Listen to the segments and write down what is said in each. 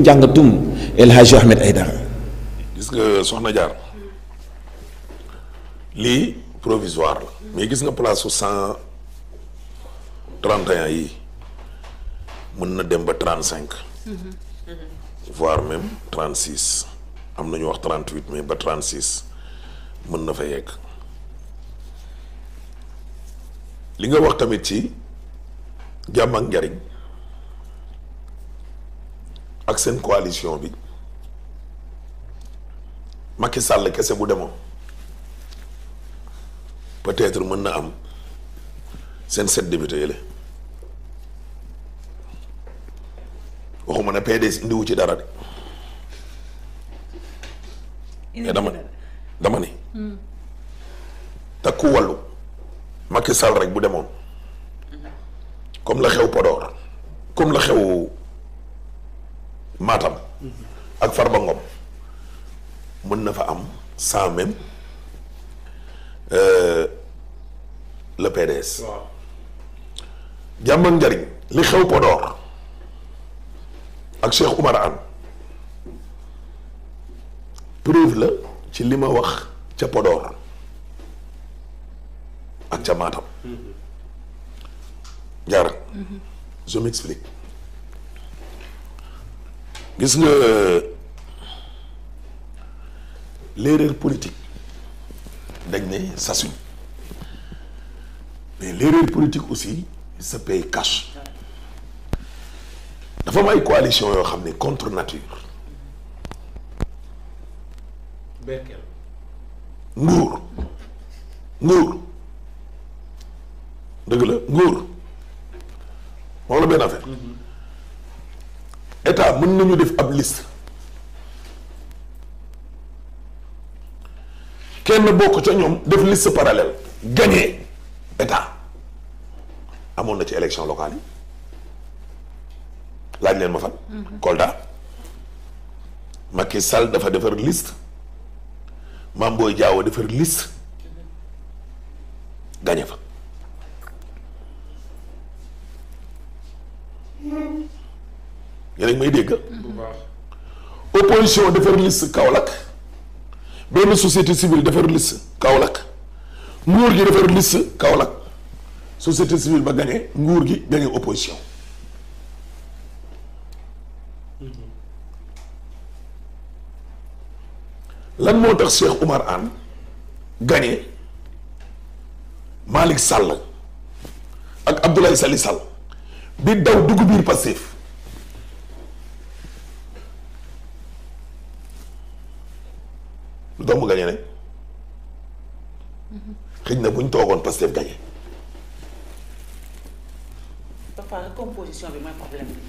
njàngatum El Hadji Ahmed Aïdara. gis nga soxna Jaar lii provisoire la mais gis nga place su 131 yi mën na dem ba 35. voire même 36 am na ñu wax 38 mais ba 36 mën na fa yegg li nga wax tamit ci jàmm ak njariñ ak seen coalition bi Macky Sall kese bu demoon peut-être mën na am seen 7 députés yële waxuma ne PDS indiwu ci dara de mais dama ni takku wàllu Macky Sall rek bu demoon comme la xew Podor comme la xew Matam ak Farba Ngom mën na fa am sans même le PDS. waaw jàmm ak njariñ li xew Podor ak Cheikh Oumar Anne preuve la ci li ma wax ca Podor ak ca Matam. jaar je m'explique gis nga l'erreur politique dañ ne s'assume mais l'erreur politique aussi se paye cash dafa am ay coalition yoo xam ne contre nature Berkel nguur dëgg la nguur moom la benn affaire état mën nañu def ab liste kenn bokk ca ñoom def liste parallèle gagné état amoon na ci élection locale yi laaj leen ma fan. Kolda Macky Sall dafa defar liste Mame Boye Diao defar liste gagné fa. yéen a ngi may dégg. opposition defar liste Kaolack benn société civile defar liste Kaolack nguur gi defar liste Kaolack société civile ba gagné nguur gi gagné opposition. lan moo tax Cheikh Oumar Anne gagné Malick Sall ak Abdoulaye Sali Sall bi daw dugg biir Pastef lu tax mu gagné ne xëy na bu ñu toogoon Pastef gagné. dafa composition bi mooy problème bi.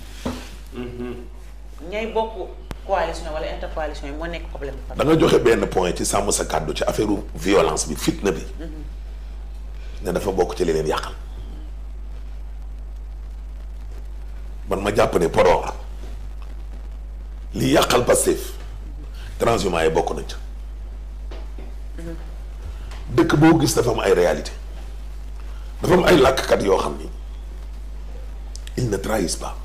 ñay bokk coalition wala intercoalition yi moo nekk problème bi. da nga joxe benn point ci sàmm sa kàddu ci affaire violence bi fitna bi. ne dafa bokk ci li leen yàqal. man ma jàpp ne Podor li yàqal Pastef transhumance yi bokk nañ ca. dëkk boo gis dafa am ay réalité dafa am ay làkkat yoo xam ni ils ne trahissent pas.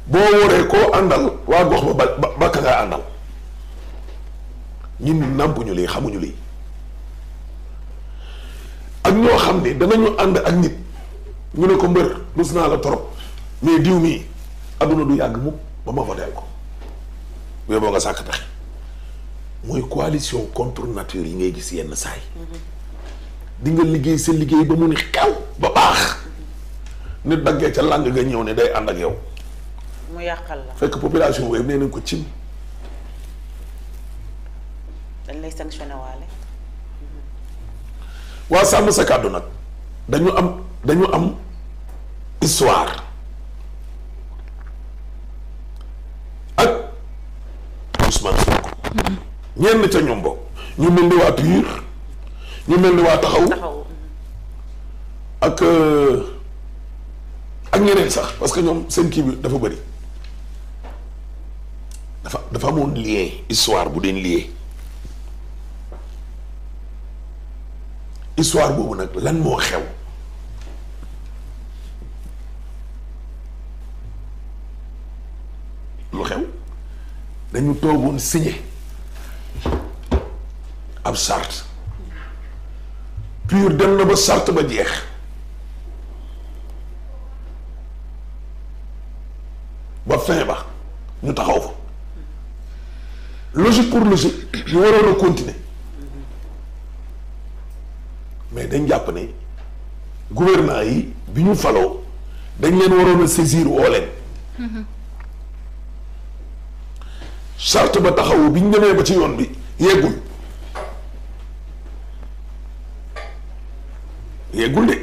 boo waree koo àndal waa gox ba bakka ngaa àndal ñun nàmpuñu lii xamuñu lii ak ñoo xam ne danañu ànd ak nit ñu ne ko mbër rus naa la trop mais diw mii adduna du yàgg mukk ba ma voteel ko bu boo nga sàkk pexe mooy coalition contre nature yi ngay gis yenn saay di nga liggéey sa liggéey ba mu ni xew ba baax nit daggee ca làng nga ñëw ne day ànd ak yow mu yàqal la. fekk population boobu nee nañ ko cim. dañ lay sanctionné waale. waa sàmm sa kàddu nag dañu am histoire ak Ousmane Sonko. ñenn ca ñoom bokk ñu mel ni waa PUR ñu mel ni waa taxaw ak ñeneen sax parce que ñoom seen kii bi dafa bëri dafa amoon lien histoire bu deen lié histoire boobu nag lan moo xew dañu toogoon signé ab charte PUR dem na ba charte ba jeex ba fin ba ñu taxaw fa logique pour logique ñu waroon a continuer mais dañ jàpp ne gouvernants yi bi ñu faloo dañ leen waroon a saisir woo leen charte ba taxawu bi ñu demee ba ci yoon bi yeggul de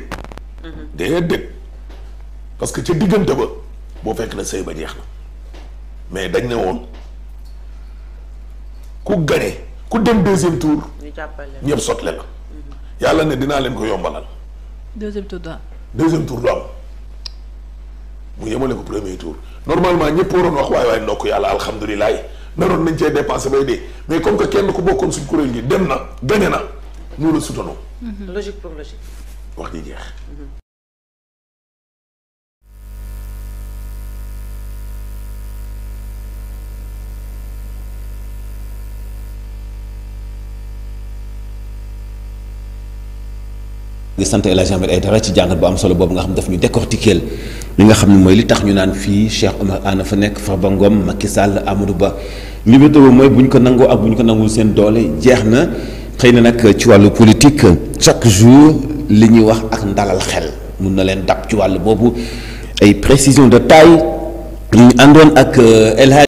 déedéet parce que ca diggante ba boo fekk na sëy ba jeex na mais dañ ne woon ku gagné ku dem deuxième tour ñëpp sotle la yàlla ne dinaa leen ko yombalal deuxième tour du am mu yemale ko premier tour normalement ñëpp waroon wax waaye ndokk yàlla alhamdulilah naroon nañ cee dépensé bay dee mais comme que kenn ku bokkoon suñ kuréel gi dem na gagné na nous le soutenons. logique pour logique. wax ji jeex. di sant El Hadj Ahmed Aïdara ci jàngat bu am solo boobu nga xam daf ñu décortiquer li nga xam ne mooy li tax ñu naan fii Cheikh Oumar Anne fa nekk Farba Ngom Macky Sall Amadou Ba li mu tëb mooy bu ñu ko nangoo ak bu ñu ko nanguwul seen doole jeex na xëy na nag ci wàllu politique chaque jour li ñuy wax ak ndalal xel mun na leen dab ci wàllu boobu ay précision de taille ñu àndoon ak El Hadj